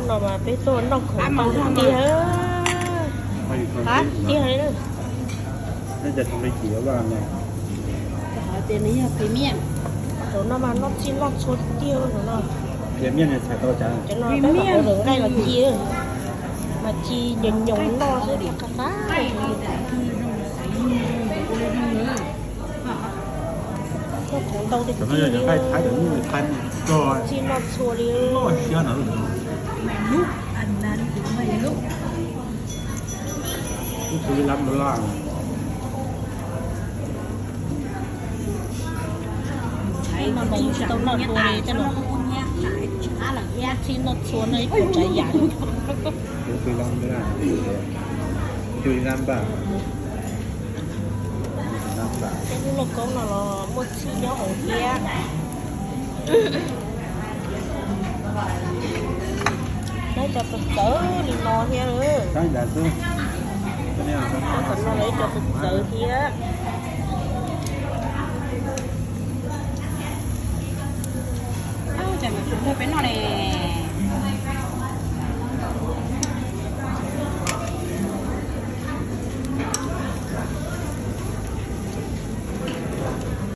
No mas peb tuaj noj khoom tau tiag, qab tiag li na. Cov no mas noj txhij noj txhua tiag no. Cov no peb mam ua nqaij los ci, mas ci nyoos nyoos noj xwb qab qab. Noj khoom ntau tiag tiag li, txhij noj txhua li. Mas tsis tau noj dua li tej no, txhij noj txhua no ib puas tsav yam li. Tej lub lauj kaub no los muaj txhij nyob hauv thiab. Lawv cov txawv txawv li no thiab. Tam no lawv cov txawv txawv thiab.